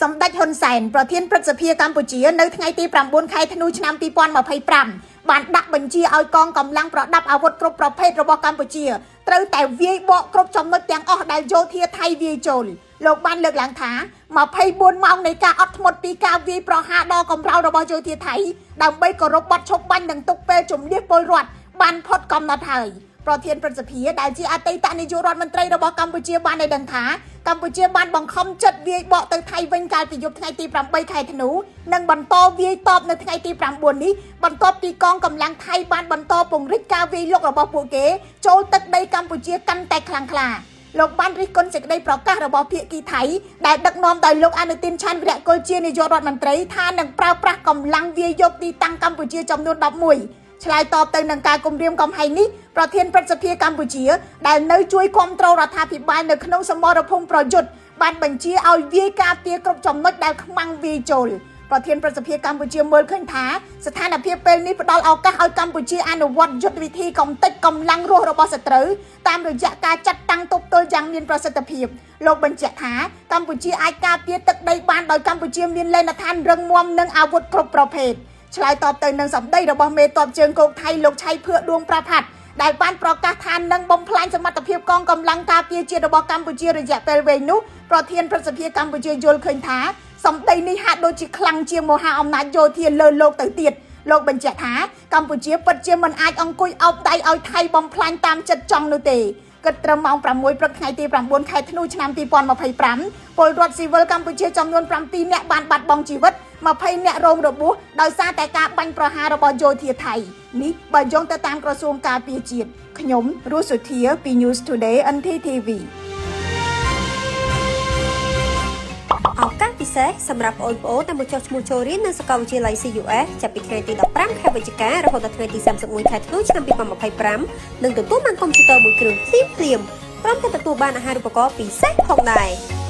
សម្ដេចហ៊ុនសែនប្រធានព្រឹទ្ធសភាកម្ពុជានៅថ្ងៃទី9ខែធ្នូឆ្នាំ2025បានដាក់បញ្ជាឲ្យកងកម្លាំងប្រដាប់អាវុធគ្រប់ប្រភេទរបស់កម្ពុជាត្រូវតែវាយបកគ្រប់ចំណុចទាំងអស់ដែលយោធាថៃវាយចូលលោកបានលើកឡើងថា24ម៉ោងនៃការអត់ធ្មត់ពីការវាយប្រហារដ៏កម្រោលរបស់យោធាថៃដើម្បីគោរពបទឈប់បាញ់និងទុកពេលជំនះពលរដ្ឋបានផុតកំណត់ហើយប្រធានព្រឹទ្ធសភាដែលជាអតីតនាយករដ្ឋមន្ត្រីរបស់កម្ពុជាបានឲ្យដឹងថាកម្ពុជាបានបង្ខំចិត្តវាយបកទៅថៃវិញកាលពីយប់ថ្ងៃទី8ខែធ្នូនិងបន្តវាយតបនៅថ្ងៃទី9នេះបន្ទាប់ពីកងកម្លាំងថៃបានបន្តពង្រីកការវាយលុករបស់ពួកគេចូលទឹកដីកម្ពុជាកាន់តែខ្លាំងក្លាលោកបានរិះគន់សេចក្តីប្រកាសរបស់ភាគីថៃដែលដឹកនាំដោយលោកអនុទិនឆានវិរៈគុលជានាយករដ្ឋមន្ត្រីថានឹងប្រើប្រាស់កម្លាំងវាយយកទីតាំងកម្ពុជាចំនួន11ឆ្លើយតបទៅនឹងការគំរាមកំហែងនេះប្រធានព្រឹទ្ធសភាកម្ពុជាដែលនៅជួយគាំទ្ររដ្ឋាភិបាលនៅក្នុងសមរភូមិប្រយុទ្ធបានបញ្ជាឲ្យវាយការពារគ្រប់ចំណុចដែលខ្មាំងវាយចូលប្រធានប្រសិទ្ធភាពកម្ពុជាមើលឃើញថាស្ថានភាពពេលនេះផ្ដល់ឱកាសឲ្យកម្ពុជាអនុវត្តយុទ្ធវិធីកំទេចកម្លាំងរស់របស់សត្រូវតាមរយៈការចាត់តាំងទប់ទល់យ៉ាងមានប្រសិទ្ធភាពលោកបញ្ជាក់ថាកម្ពុជាអាចការពារទឹកដីបានដោយកម្ពុជាមានលេណដ្ឋានរឹងមាំនិងអាវុធគ្រប់ប្រភេទឆ្លើយតបទៅនឹងសម្ដីរបស់មេតបជើងគោកថៃលោកឆៃភឿដួងប្រផាត់ដែលបានប្រកាសថានឹងបំផ្លាញសមត្ថភាពកងកម្លាំងការពារជាតិរបស់កម្ពុជារយៈពេលវែងនោះប្រធានប្រសិទ្ធភាពកម្ពុជាយល់ឃើញថាសម្ដីនេះហាក់ដូចជាខ្លាំងជាងមហាអំណាចយោធាលើលោកទៅទៀតលោកបញ្ជាក់ថាកម្ពុជាពិតជាមិនអាចអង្គុយអោបដៃឲ្យថៃបំផ្លាញតាមចិត្តចង់នោះទេគិតត្រឹមម៉ោង6ព្រឹកថ្ងៃទី9ខែធ្នូឆ្នាំ2025ពលរដ្ឋស៊ីវិលកម្ពុជាចំនួន7នាក់បានបាត់បង់ជីវិត20នាក់រងរបួសដោយសារតែការបាញ់ប្រហាររបស់យោធាថៃនេះបើយោងទៅតាមក្រសួងការពារជាតិខ្ញុំរស់សុធាពី News Today NTTV ឱកាសពិសេសសម្រាប់បងប្អូនដែលមកចុះឈ្មោះចូលរៀននៅសាកលវិទ្យាល័យ CUS ចាប់ពីថ្ងៃទី15ខែវិច្ឆិការហូតដល់ថ្ងៃទី31ខែធ្នូឆ្នាំ2025នឹងទទួលបានកុំព្យូទ័រមួយគ្រឿងភ្លាមៗព្រមទាំងទទួលបានអាហារូបករណ៍ពិសេសផងដែរ។